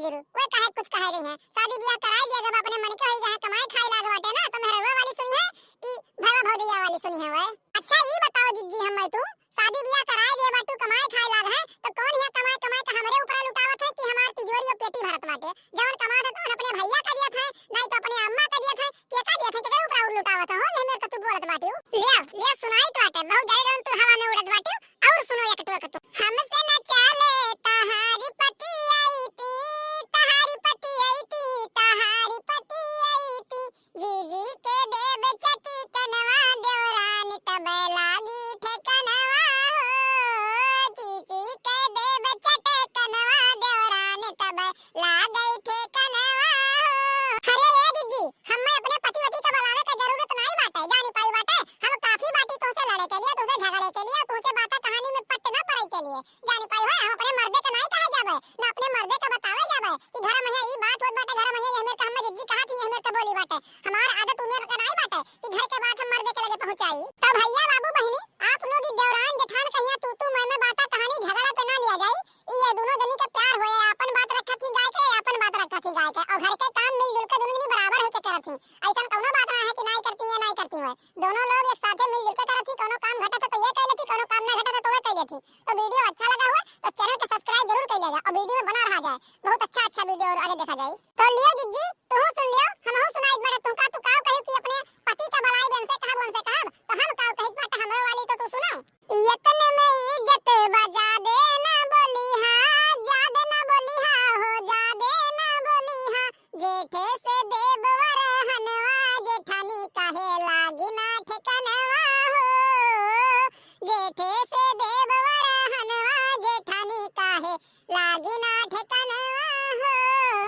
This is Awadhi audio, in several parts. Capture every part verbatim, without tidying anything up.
जरूर, वे काहे कुछ कहे रही हैं। शादी ब्याह कराई दिया, जब अपने मन के होई गए, कमाए खाए लाग बाटे ना, तो मेहररुआ वाली सुनी है कि भैया भौजैया वाली सुनी है वे? अच्छा, ई बताओ जिज्जी, हम मैं तू शादी ब्याह कराए दिए बाटू, कमाए खाए लाग है, तो कौन है कमाए कमाए का हमरे ऊपर लुटावत है कि हमार तिजोरी और पेटी भरत बाटे? जवन कमात है तवन अपने भैया का दियत है, नहीं तो अपने अम्मा का दियत है, के का दियत है, केकरे ऊपर और लुटावत है हो? ये मेरे को तू बोलत बाटू। लिया, लिया सुनाई तो आटे, बहुत ज्यादा जवन तू हवा में उड़त बाटू, और सुनो एक टोक तो। हमसे न चाले तहारी पति आई ती, तहारी पति आई ती, तहारी पति आई ती। जीजी के देब चटी कनवा देवरान तब लागी ठेकनवा हो। जीजी के देब चटे कनवा देवरान तब लागई ठेकनवा हो। अरे ए दीदी, हम्मे अपने पति वति का बुलावे का जरूरत नाई बाटे, जानी पाई बाटे। हम काफी बाटी तुमसे लड़े के लिए, तुमसे झगड़े के लिए, तुमसे बातें कहानी में पट्ट ना पड़े के लिए। जानी पाई हो, हम अपने मर्दे के नाई कहे जाबे, ना अपने मर्दे के बतावे जाबे कि घर में ई बात होत बाटे, घर में ये मेरे का हम्मे जिज्जी कहा थी, ये मेरे का बोली बाटे। हमार आदत उमेर का नाई बाटे कि घर के बात हम मर्दे के लगे पहुंचाई। तो भैया बाबू बहिनी, आप लोग ई देवरान जेठान कहिया तू तू मैं मैं बातें कहानी झगड़ा पे ना लिया जाई। ई ये दोनों जनी के प्यार होए, आपन बात रखत ही गाय के, आपन बात रखत ही गाय के, और घर के काम मिलजुल के दोनों जनी बराबर होके करत ही। ऐसन कौनो बात ना है कि नाई करती है, नाई करती है। दोनों लोग एक साथे मिलजुल के करत ही, कौनो काम घटत है तो ये कह लेती, कौनो काम ना घटत है तो वो कह लेती। तो वीडियो अच्छा लगा हुआ तो चैनल के सब्सक्राइब जरूर कर लिया जाए और वीडियो में बना रहा जाए, बहुत अच्छा अच्छा वीडियो और आगे देखा जाए। तो लियो जिज्जी, तू सुन लियो, हम सुनाई बड़ा तुमका, तू का कहे कि अपने पति का बलाई बन से कहब, उनसे कहब, तो हम का कहे बात हमरो वाली तो तू सुनो। यतन में इज्जत बजा दे ना बोली हाँ, जा दे ना बोली हाँ हो, जा दे ना बोली हाँ। जेठे से देब वरहनवा, जेठानी काहे लागी ना ठेकनवा हो। जेठे से देब वरहनवा, जेठानी काहे लागी ना ठेकनवा हो।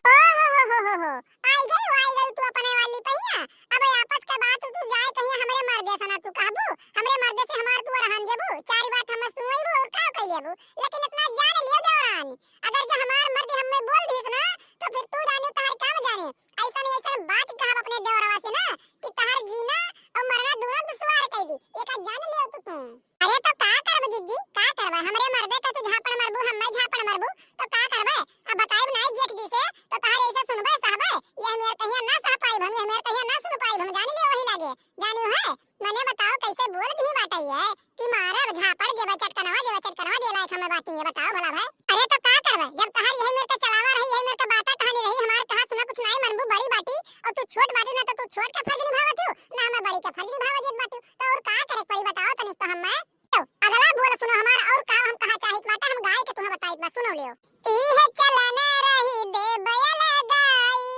ओ हो हो हो हो हो। आई गई, आई गई तू अपने वाली पहिया। अब आपस के बात तू जाए कहीं हमरे मर्दे से ना तू कहबू, हमरे मर्दे से हमार तू रहन देबू। चारी बात हम सुनबू और का कह लेबू, लेकिन इतना जान लियो देवरानी, अगर जो हमार मर्द हमें बोल दीस ना, तो फिर तू जाने तहार काम जाने। ऐसन ऐसन बात कहब अपने देवरवा से ना कि तहार जीना और मरना दोनों दुश्वार कर दी। एका जान लियो तू तू। अरे तो का करब जिज्जी, का करबे? हमरे मर्दे के तू झापड़ मरबू, हम्मे झापड़ मरबू, तो का करबे? अब बताइब नाई जेठ जी से, तो तहार ऐसे सुनबे सहबे? ये हमें कहिया ना सह पाइब हम, ये हमें कहिया ना सुन पाइब हम, जान लियो वही लागे। जानी है, मने बताओ कैसे बोल भी बाटे ये कि मारब झापड़ देबे चटकनवा देबे चटकनवा दे लायक हमें बाटी ये बताओ भला भाई। अरे तो का करबे, जब तहार यही मेर के चलावा रही, यही मेर के बाता कहानी रही, हमार कहा सुना कुछ नाई मनबू, बड़ी बाटी और तू छोट बाटी ना, तो तू छोट के फर्ज निभावत हो ना हमें बड़ी के फर्ज निभावा देत बाटी, तो और का करे के पड़ी बताओ तनी तो हमें। तो अगला बोल सुनो हमार और का हम कहा चाहित बाटे, हम गाय के तुम्हें बताइत बा, सुनो लियो। इहे चलन रही देबयल गाई,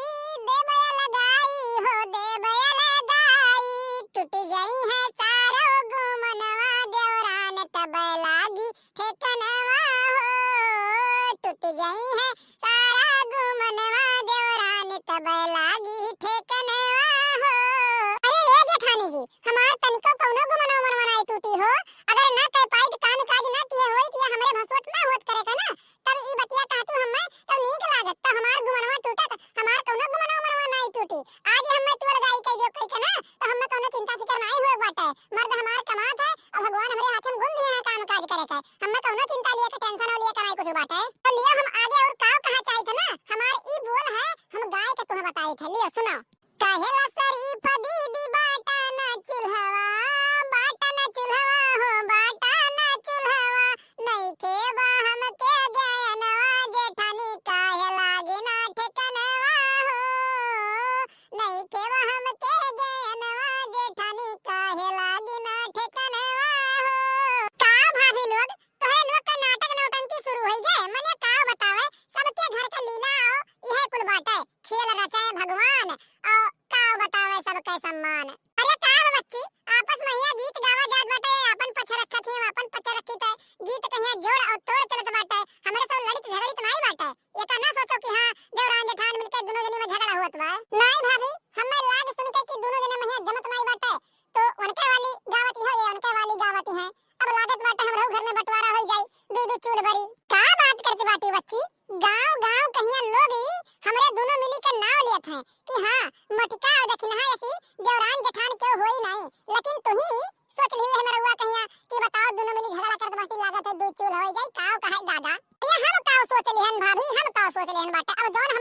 देबयल गाई हो देबयल गाई, टूट जाई है सारो गुमनवा देवरान तब लागी ठेकनवा हो, टूट जाई है सारा गुमनवा देवरान तब लागी ठेकनवा हो। अरे ए जेठानी जी, हमार तनिको कौनो गुमनवा मनवा नाई टूटी हो, अगर ना कह पाई तो काम काज ना किए होई कि हमरे भसोट ना होत करे का ना, तब ई बतिया कहतू हम्मे तो नीक लागत, तो हमार गुमनवा टूटत, हमार कौनो गुमनवा मनवा नाई टूटी। आज ही हम्मे तू अलगाई कह दियो कह के ना, तो हम्मे कौनो चिंता फिकर नाई होए बाटे। मर्द हमार कमात है, और भगवान हमरे हाथ में गुण दिए हैं काम काज करे के। हम्मे कौनो चिंता लिए के टेंशन और लिए के नाई कुछ बाटे। तो लियो हम आगे और का कहा चाहित है ना, हमार ई बोल है, हम गाय के तुम्हें बताइत है, लियो सुनो। कहेला शरीफ दीदी बाटा ना चूल्हवा, बाटा ना चूल्हवा हो, बाटा ना चूल्हवा, नइखे बा हमके ज्ञानवा, जेठानी काहे लागी ना ठेकनवा हो, नइखे बा हमके ज्ञानवा, जेठानी काहे लागी ना ठेकनवा हो। का भाभी लोग, तोहरे लोग के नाटक नौटंकी शुरू होई गए, मने का बतावे, सबके घर का लीला आओ, इहे कुल बाटे, खेल रचे भगवान, और का बतावे सबके सम्मान। अरे का बा बच्ची, आपस में हियां गीत गावा जात बाटे, आपन पछ रखत ही, आपन पछ रखी त गीत कहिया जोड़ और तोड़ चलत बाटे, हमरे सब लड़ित झगड़ित नाई बाटे। एका ना सोचो कि हाँ, देवरान जेठान मिलके दोनों जनी में झगड़ा होत बा। नाई भाभी, हमें लाग सुन के कि दोनों जने में हियां जमत नाई बाटे, तो उनके वाली गावती हो, ये उनके वाली गावती है। अब लागत बाटे हमरो घर में बंटवारा होई जाई, दू दू चूल बरी। का बात करती बाटी बच्ची? गांव गांव कहिया लोग ई हमरे दोनों मिली के नाव लेत हैं कि हाँ, मोटिका और दखिनहा ऐसी देवरान जेठान के होई नहीं, लेकिन तुही सोच ली है मरुआ कहिया कि बताओ दोनों मिली झगड़ा करत बाटी, लागत है दू चूल होई जाई, काव कहे दादा। ये हम काव सोच लिहन भाभी, हम काव सोच लिहन बाटे। अब जौन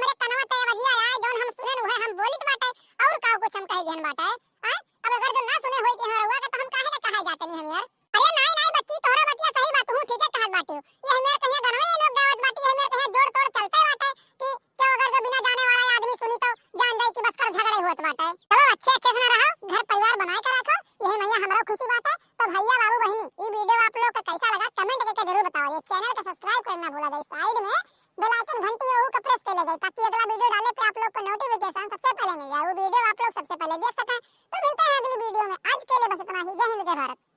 ले जाए, ताकि अगला वीडियो डाले पे आप लोग को नोटिफिकेशन सबसे पहले मिल जाए, वो वीडियो आप लोग सबसे पहले देख सकें। तो मिलते हैं अगली वीडियो में, आज के लिए बस इतना ही। जय हिंद, जय भारत।